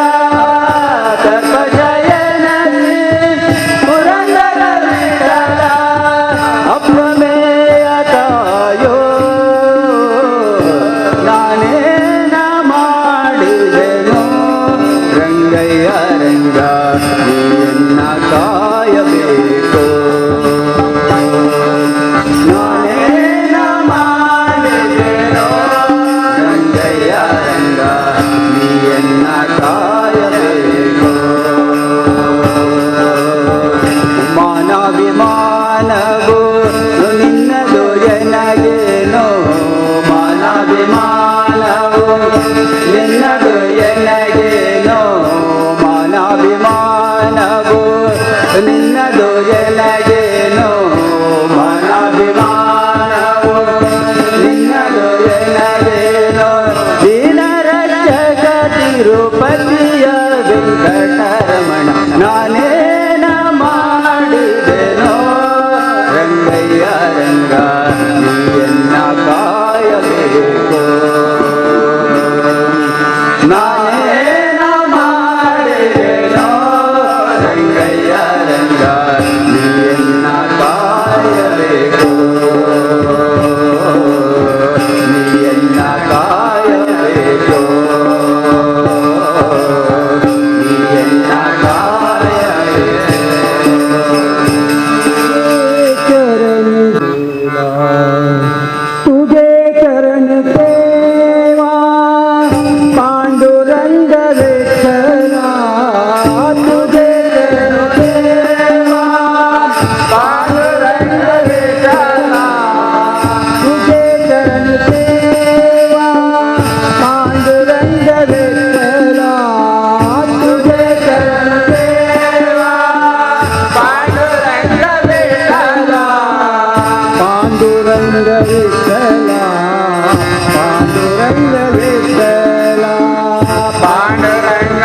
ಸರ್ಪಶಯನಲ್ಲಿ ಪುರಂದರ ವಿಠಲ ಅಪ್ರಮೇಯ ತಾಯೋ. ನಾನೇನ ಮಾಡಿದೆನೋ ರಂಗಯ್ಯ ರಂಗ ನೀ ಎನ್ನ ಕಾಯಬೇಕು. ನಾನೇನ ಮಾಡಿದೆನೋ ರಂಗಯ್ಯ ರಂಗ ನೀ ಎನ್ನ ಕಾಯಬೇಕು. ಮಾನಾಭಿಮಾನವು ನಿನ್ನದು ಎನಗೇನೋ, ಮಾನಾಭಿಮಾನವು ನಿನ್ನದು ಎನಗೇನೋ, ಮಾನಾಭಿಮಾನವು ನಿನ್ನದು ಎನಗೇನೋ, ಮಾನಾಭಿಮಾನವು ನಿನ್ನದು ಎನಗೇನೋ. ದೀನರಕ್ಷಕ ತಿರುಪತಿಯ ವೆಂಕಟರಮಣ ನಾನೇನ ಮಾಡಿದೆನೋ ರಂಗಯ್ಯ ರಂಗ ನೀ ಎನ್ನ ಕಾಯಬೇಕು. ನಾನೇನ ಮಾಡಿದೆನೋ ರಂಗಯ್ಯ ರಂಗ ನೀ ಎನ್ನ ಕಾಯಬೇಕು. ನೀ ಎನ್ನ ಕಾಯಬೇಕು. ನೀ ಎನ್ನ ಕಾಯಬೇಕು. चरण तुझे चरण सेवा पांडुरंग विठ्ठला, तुझे चरण सेवा पांडुरंग विठ्ठला, तुझे चरण सेवा पांडुरंग विठ्ठला, तुझे चरण सेवा पांडुरंग विठ्ठला, पांडुरंग विठ्ठला, पांडुरंग विठ्ठला, पांडुरंग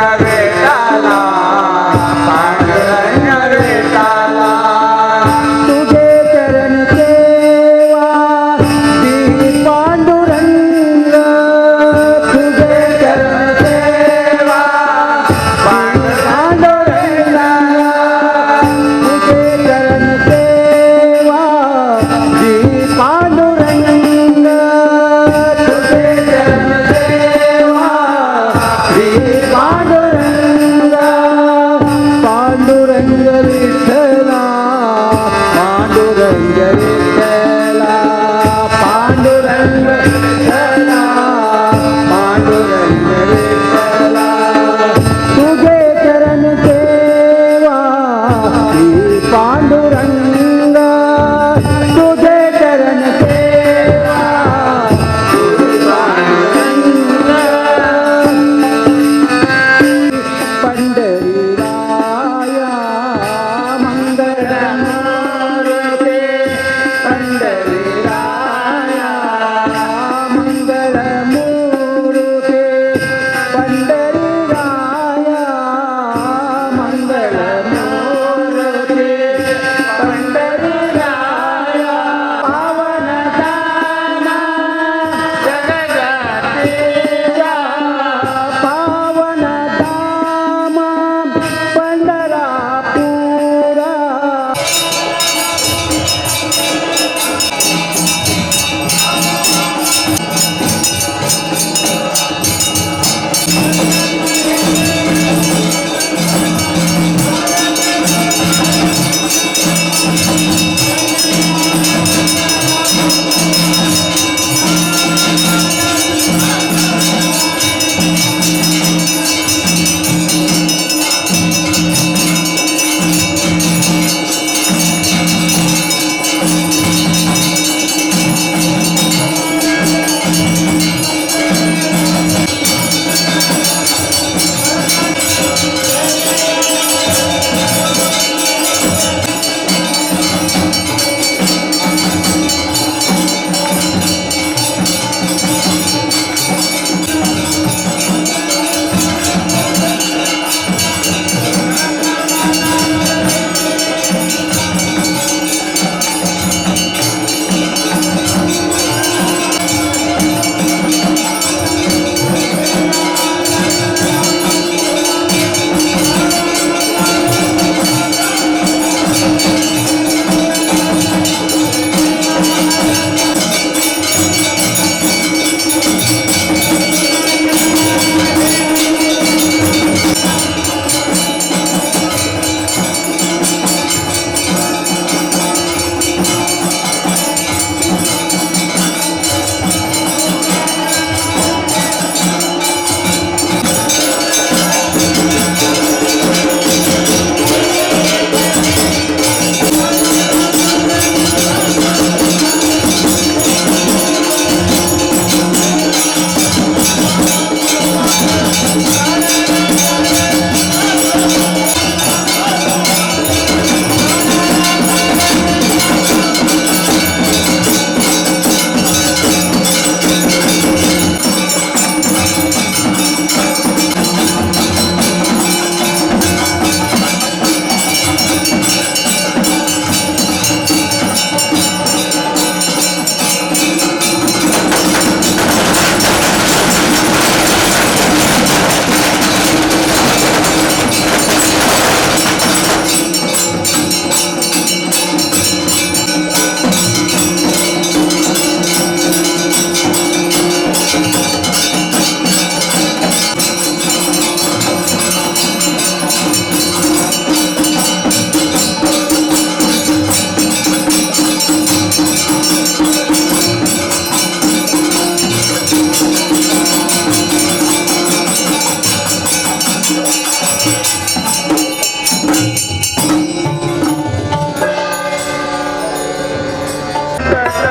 Bye.